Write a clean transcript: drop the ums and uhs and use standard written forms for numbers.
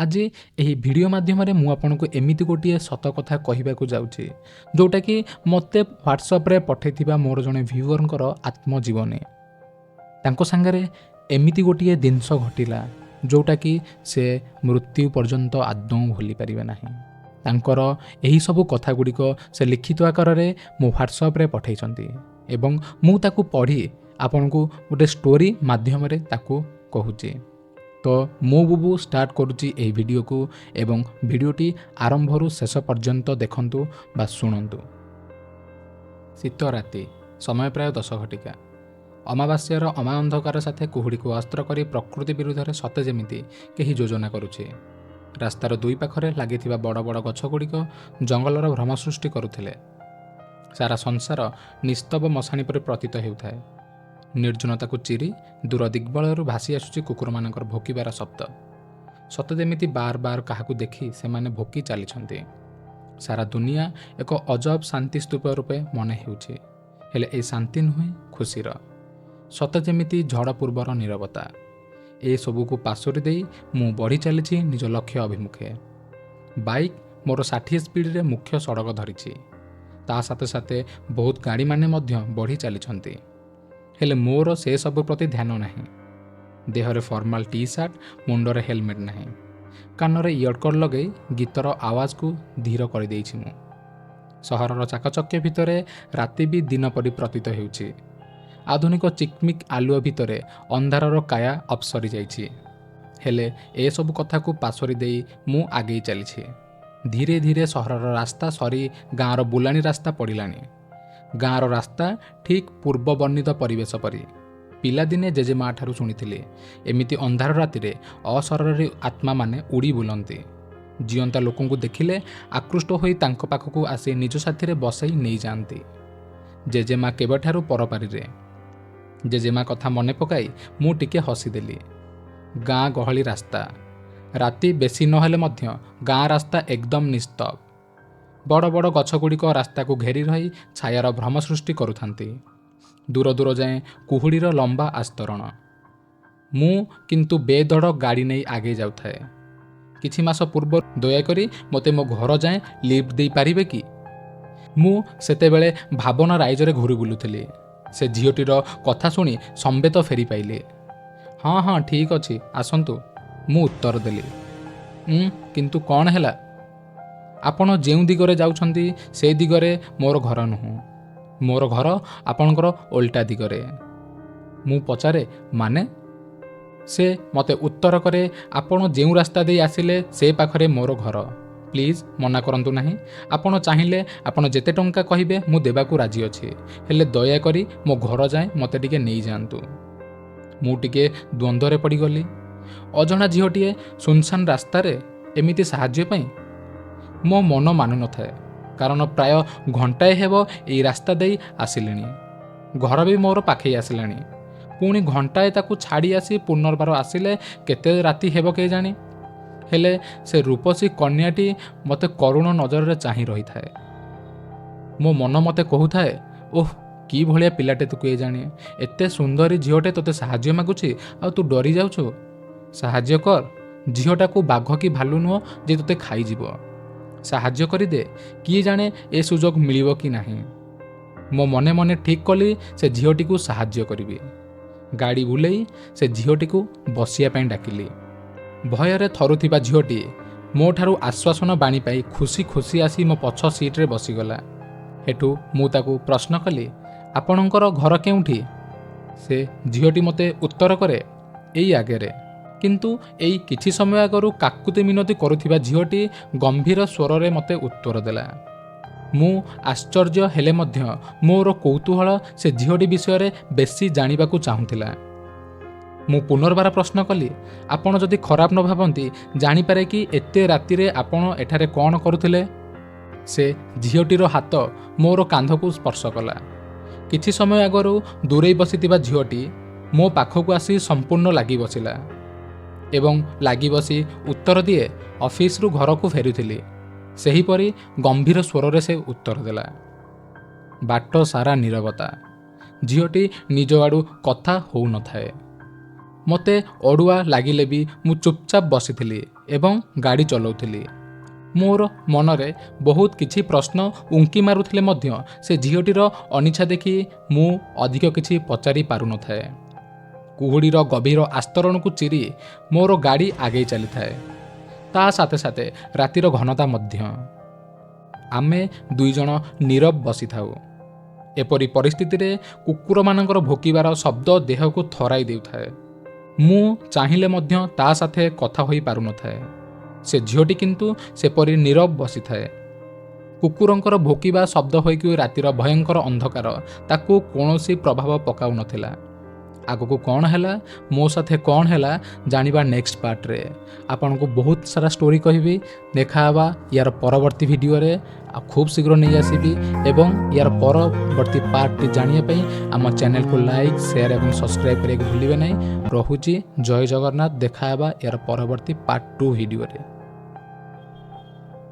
ଆଜି ଏହି ଭିଡ଼ିଓ ମାଧ୍ୟମରେ ମୁଁ ଆପଣଙ୍କୁ ଏମିତି ଗୋଟିଏ ସତ କଥା କହିବାକୁ ଯାଉଛି, ଯେଉଁଟାକି ମୋତେ ହ୍ୱାଟ୍ସଆପ୍ରେ ପଠାଇଥିବା ମୋର ଜଣେ ଭ୍ୟୁଅରଙ୍କର ଆତ୍ମଜୀବନୀ। ତାଙ୍କ ସାଙ୍ଗରେ ଏମିତି ଗୋଟିଏ ଜିନିଷ ଘଟିଲା, ଯେଉଁଟାକି ସେ ମୃତ୍ୟୁ ପର୍ଯ୍ୟନ୍ତ ଆଦୌ ଭୁଲି ପାରିବେ ନାହିଁ। ତାଙ୍କର ଏହିସବୁ କଥା ଗୁଡ଼ିକ ସେ ଲିଖିତ ଆକାରରେ ମୋ ହ୍ୱାଟ୍ସଆପ୍ରେ ପଠାଇଛନ୍ତି ଏବଂ ମୁଁ ତାକୁ ପଢ଼ି ଆପଣଙ୍କୁ ଗୋଟେ ଷ୍ଟୋରି ମାଧ୍ୟମରେ ତାକୁ କହୁଛି। ତ ମୁଁ ବୁବୁ ଷ୍ଟାର୍ଟ କରୁଛି ଏହି ଭିଡ଼ିଓକୁ ଏବଂ ଭିଡ଼ିଓଟି ଆରମ୍ଭରୁ ଶେଷ ପର୍ଯ୍ୟନ୍ତ ଦେଖନ୍ତୁ ବା ଶୁଣନ୍ତୁ। ଶୀତ ରାତି, ସମୟ ପ୍ରାୟ 10 ଘଟିକା। ଅମାବାସ୍ୟାର ଅମା ଅନ୍ଧକାର ସାଥେ କୁହୁଡ଼ିକୁ ଅସ୍ତ୍ର କରି ପ୍ରକୃତି ବିରୁଦ୍ଧରେ ସତେ ଯେମିତି କେହି ଯୋଜନା କରୁଛି। ରାସ୍ତାର ଦୁଇ ପାଖରେ ଲାଗିଥିବା ବଡ଼ ବଡ଼ ଗଛଗୁଡ଼ିକ ଜଙ୍ଗଲର ଭ୍ରମ ସୃଷ୍ଟି କରୁଥିଲେ। ସାରା ସଂସାର ନିସ୍ତବ ମଶାଣି ପରି ପ୍ରତୀତ ହେଉଥାଏ। ନିର୍ଜନତାକୁ ଚିରି ଦୂର ଦିଗ୍ବଳୟରୁ ଭାସି ଆସୁଛି କୁକୁରମାନଙ୍କର ଭୋକିବାର ଶବ୍ଦ। ସତେ ଯେମିତି ବାର ବାର କାହାକୁ ଦେଖି ସେମାନେ ଭୋକି ଚାଲିଛନ୍ତି। ସାରା ଦୁନିଆ ଏକ ଅଜବ ଶାନ୍ତି ସ୍ତୂପ ରୂପେ ମନେ ହେଉଛି। ହେଲେ ଏ ଶାନ୍ତି ନୁହେଁ ଖୁସିର, ସତେ ଯେମିତି ଝଡ଼ ପୂର୍ବର ନୀରବତା। ଏସବୁକୁ ପାଶୋରି ଦେଇ ମୁଁ ବଢ଼ି ଚାଲିଛି ନିଜ ଲକ୍ଷ୍ୟ ଅଭିମୁଖେ। ବାଇକ୍ ମୋର 60 ସ୍ପିଡ଼ରେ ମୁଖ୍ୟ ସଡ଼କ ଧରିଛି। ତା ସାଥେ ସାଥେ ବହୁତ ଗାଡ଼ିମାନେ ମଧ୍ୟ ବଢ଼ି ଚାଲିଛନ୍ତି। ହେଲେ ମୋର ସେସବୁ ପ୍ରତି ଧ୍ୟାନ ନାହିଁ। ଦେହରେ ଫର୍ମାଲ ଟି ସାର୍ଟ, ମୁଣ୍ଡରେ ହେଲମେଟ୍ ନାହିଁ। କାନରେ ଇୟରକଡ଼ ଲଗାଇ ଗୀତର ଆୱାଜକୁ ଧୀର କରିଦେଇଛି ମୁଁ। ସହରର ଚାକଚକ୍ୟ ଭିତରେ ରାତି ବି ଦିନ ପରି ପ୍ରତୀତ ହେଉଛି। ଆଧୁନିକ ଚିକମିକ ଆଲୁଅ ଭିତରେ ଅନ୍ଧାରର କାୟା ଅପସରି ଯାଇଛି। ହେଲେ ଏସବୁ କଥାକୁ ପାଶୋରି ଦେଇ ମୁଁ ଆଗେଇ ଚାଲିଛି। ଧୀରେ ଧୀରେ ସହରର ରାସ୍ତା ସରି ଗାଁର ବୁଲାଣି ରାସ୍ତା ପଡ଼ିଲାଣି। ଗାଁର ରାସ୍ତା ଠିକ୍ ପୂର୍ବ ବର୍ଣ୍ଣିତ ପରିବେଶ ପରି। ପିଲାଦିନେ ଜେଜେମା ଠାରୁ ଶୁଣିଥିଲି, ଏମିତି ଅନ୍ଧାର ରାତିରେ ଅଶରୀରୀ ଆତ୍ମାମାନେ ଉଡ଼ି ବୁଲନ୍ତି। ଜିଅନ୍ତା ଲୋକଙ୍କୁ ଦେଖିଲେ ଆକୃଷ୍ଟ ହୋଇ ତାଙ୍କ ପାଖକୁ ଆସି ନିଜ ସାଥିରେ ବସାଇ ନେଇଯାଆନ୍ତି। ଜେଜେମା କେବେଠାରୁ ପରପାରିରେ। ଜେଜେମା କଥା ମନେ ପକାଇ ମୁଁ ଟିକେ ହସିଦେଲି। ଗାଁ ଗହଳି ରାସ୍ତା, ରାତି ବେଶୀ ନହେଲେ ମଧ୍ୟ ଗାଁ ରାସ୍ତା ଏକଦମ ନିସ୍ତବ। ବଡ଼ ବଡ଼ ଗଛଗୁଡ଼ିକ ରାସ୍ତାକୁ ଘେରି ରହି ଛାୟାର ଭ୍ରମ ସୃଷ୍ଟି କରୁଥାନ୍ତି। ଦୂର ଦୂର ଯାଏଁ କୁହୁଡ଼ିର ଲମ୍ବା ଆସ୍ତରଣ। ମୁଁ କିନ୍ତୁ ବେଧଡ଼ ଗାଡ଼ି ନେଇ ଆଗେଇ ଯାଉଥାଏ। କିଛି ମାସ ପୂର୍ବରୁ, "ଦୟାକରି ମୋତେ ମୋ ଘର ଯାଏଁ ଲିଫ୍ଟ ଦେଇପାରିବେ କି?" ମୁଁ ସେତେବେଳେ ଭାବନା ରାଇଜରେ ଘୁରି ବୁଲୁଥିଲି। ସେ ଝିଅଟିର କଥା ଶୁଣି ସମ୍ବେତ ଫେରି ପାଇଲି। "ହଁ ହଁ, ଠିକ୍ ଅଛି, ଆସନ୍ତୁ," ମୁଁ ଉତ୍ତର ଦେଲି। କିନ୍ତୁ କ'ଣ ହେଲା? ଆପଣ ଯେଉଁ ଦିଗରେ ଯାଉଛନ୍ତି, ସେ ଦିଗରେ ମୋର ଘର ନୁହଁ। ମୋର ଘର ଆପଣଙ୍କର ଓଲଟା ଦିଗରେ। ମୁଁ ପଚାରେ, "ମାନେ?" ସେ ମୋତେ ଉତ୍ତର କରେ, "ଆପଣ ଯେଉଁ ରାସ୍ତା ଦେଇ ଆସିଲେ, ସେ ପାଖରେ ମୋର ଘର। ପ୍ଲିଜ୍ ମନା କରନ୍ତୁ ନାହିଁ। ଆପଣ ଚାହିଁଲେ ଆପଣ ଯେତେ ଟଙ୍କା କହିବେ, ମୁଁ ଦେବାକୁ ରାଜି ଅଛି। ହେଲେ ଦୟାକରି ମୋ ଘର ଯାଏଁ ମୋତେ ଟିକେ ନେଇଯାଆନ୍ତୁ।" ମୁଁ ଟିକେ ଦ୍ୱନ୍ଦ୍ୱରେ ପଡ଼ିଗଲି। ଅଜଣା ଝିଅଟିଏ ସୁନସାନ ରାସ୍ତାରେ ଏମିତି ସାହାଯ୍ୟ ପାଇଁ ମୋ ମନ ମାନୁନଥାଏ। କାରଣ ପ୍ରାୟ ଘଣ୍ଟାଏ ହେବ ଏଇ ରାସ୍ତା ଦେଇ ଆସିଲିଣି। ଘର ବି ମୋର ପାଖେଇ ଆସିଲାଣି। ପୁଣି ଘଣ୍ଟାଏ ତାକୁ ଛାଡ଼ି ଆସି ପୁନର୍ବାର ଆସିଲେ କେତେ ରାତି ହେବ କେଜାଣି। ହେଲେ ସେ ରୂପସୀ କନ୍ୟାଟି ମୋତେ କରୁଣ ନଜରରେ ଚାହିଁ ରହିଥାଏ। ମୋ ମନ ମୋତେ କହୁଥାଏ, "ଓଃ, କି ଭଳିଆ ପିଲାଟେ ତୁ କେଜାଣି? ଏତେ ସୁନ୍ଦରୀ ଝିଅଟେ ତୋତେ ସାହାଯ୍ୟ ମାଗୁଛି ଆଉ ତୁ ଡରି ଯାଉଛୁ। ସାହାଯ୍ୟ କର। ଝିଅଟାକୁ ବାଘ କି ଭାଲୁ ନୁହଁ ଯେ ତୋତେ ଖାଇଯିବ। ସାହାଯ୍ୟ କରିଦେ। କିଏ ଜାଣେ ଏ ସୁଯୋଗ ମିଳିବ କି ନାହିଁ।" ମୋ ମନେ ମନେ ଠିକ୍ କଲି, ସେ ଝିଅଟିକୁ ସାହାଯ୍ୟ କରିବି। ଗାଡ଼ି ବୁଲେଇ ସେ ଝିଅଟିକୁ ବସିବା ପାଇଁ ଡାକିଲି। ଭୟରେ ଥରୁଥିବା ଝିଅଟି ମୋ ଠାରୁ ଆଶ୍ୱାସନା ବାଣୀ ପାଇ ଖୁସି ଖୁସି ଆସି ମୋ ପଛ ସିଟ୍ରେ ବସିଗଲା। ହେଠୁ ମୁଁ ତାକୁ ପ୍ରଶ୍ନ କଲି, "ଆପଣଙ୍କର ଘର କେଉଁଠି?" ସେ ଝିଅଟି ମୋତେ ଉତ୍ତର କରେ, "ଏଇ ଆଗରେ।" କିନ୍ତୁ ଏଇ କିଛି ସମୟ ଆଗରୁ କାକୁତି ମିନତି କରୁଥିବା ଝିଅଟି ଗମ୍ଭୀର ସ୍ୱରରେ ମୋତେ ଉତ୍ତର ଦେଲା। ମୁଁ ଆଶ୍ଚର୍ଯ୍ୟ ହେଲେ ମଧ୍ୟ ମୋର କୌତୂହଳ ସେ ଝିଅଟି ବିଷୟରେ ବେଶୀ ଜାଣିବାକୁ ଚାହୁଁଥିଲା। ମୁଁ ପୁନର୍ବାର ପ୍ରଶ୍ନ କଲି, "ଆପଣ ଯଦି ଖରାପ ନ ଭାବନ୍ତି, ଜାଣିପାରେ କି ଏତେ ରାତିରେ ଆପଣ ଏଠାରେ କ'ଣ କରୁଥିଲେ?" ସେ ଝିଅଟିର ହାତ ମୋର କାନ୍ଧକୁ ସ୍ପର୍ଶ କଲା। କିଛି ସମୟ ଆଗରୁ ଦୂରେଇ ବସିଥିବା ଝିଅଟି ମୋ ପାଖକୁ ଆସି ସମ୍ପୂର୍ଣ୍ଣ ଲାଗି ବସିଲା ଏବଂ ଲାଗି ବସି ଉତ୍ତର ଦିଏ, "ଅଫିସରୁ ଘରକୁ ଫେରୁଥିଲି।" ସେହିପରି ଗମ୍ଭୀର ସ୍ୱରରେ ସେ ଉତ୍ତର ଦେଲା। ବାଟ ସାରା ନୀରବତା। ଝିଅଟି ନିଜ ଆଡ଼ୁ କଥା ହେଉନଥାଏ। ମୋତେ ଅଡ଼ୁଆ ଲାଗିଲେ ବି ମୁଁ ଚୁପଚାପ ବସିଥିଲି। ଏବଂ ଗାଡ଼ି ଚଲାଉଥିଲି। ମୋର ମନରେ ବହୁତ କିଛି ପ୍ରଶ୍ନ ଉଙ୍କି ମାରୁଥିଲେ ମଧ୍ୟ ସେ ଝିଅଟିର ଅନିଚ୍ଛା ଦେଖି ମୁଁ ଅଧିକ କିଛି ପଚାରି ପାରୁନଥାଏ। କୁହୁଡ଼ିର ଗଭୀର ଆସ୍ତରଣକୁ ଚିରି ମୋର ଗାଡ଼ି ଆଗେଇ ଚାଲିଥାଏ, ତା ସାଥେ ସାଥେ ରାତିର ଘନତା ମଧ୍ୟ। ଆମେ ଦୁଇଜଣ ନୀରବ ବସିଥାଉ। ଏପରି ପରିସ୍ଥିତିରେ କୁକୁରମାନଙ୍କର ଭୋକିବାର ଶବ୍ଦ ଦେହକୁ ଥରାଇ ଦେଉଥାଏ। ମୁଁ ଚାହିଁଲେ ମଧ୍ୟ ତା ସାଥେ କଥା ହୋଇପାରୁନଥାଏ। ସେ ଝିଅଟି କିନ୍ତୁ ସେପରି ନୀରବ ବସିଥାଏ। କୁକୁରଙ୍କର ଭୋକିବା ଶବ୍ଦ ହୋଇକି ରାତିର ଭୟଙ୍କର ଅନ୍ଧକାର ତାକୁ କୌଣସି ପ୍ରଭାବ ପକାଉନଥିଲା। ଆଗକୁ କ'ଣ ହେଲା, ମୋ ସାଥେ କ'ଣ ହେଲା, ଜାଣିବା ନେକ୍ସଟ ପାର୍ଟରେ। ଆପଣଙ୍କୁ ବହୁତ ସାରା ଷ୍ଟୋରି କହିବି। ଦେଖାହେବା ୟାର ପରବର୍ତ୍ତୀ ଭିଡ଼ିଓରେ, ଆଉ ଖୁବ୍ ଶୀଘ୍ର ନେଇ ଆସିବି। ଏବଂ ୟାର ପରବର୍ତ୍ତୀ ପାର୍ଟଟି ଜାଣିବା ପାଇଁ ଆମ ଚ୍ୟାନେଲକୁ ଲାଇକ୍, ସେୟାର ଏବଂ ସବସ୍କ୍ରାଇବ୍ କରିବାକୁ ଭୁଲିବେ ନାହିଁ। ରହୁଛି, ଜୟ ଜଗନ୍ନାଥ। ଦେଖାହେବା ୟାର ପରବର୍ତ୍ତୀ ପାର୍ଟ 2 ଭିଡ଼ିଓରେ।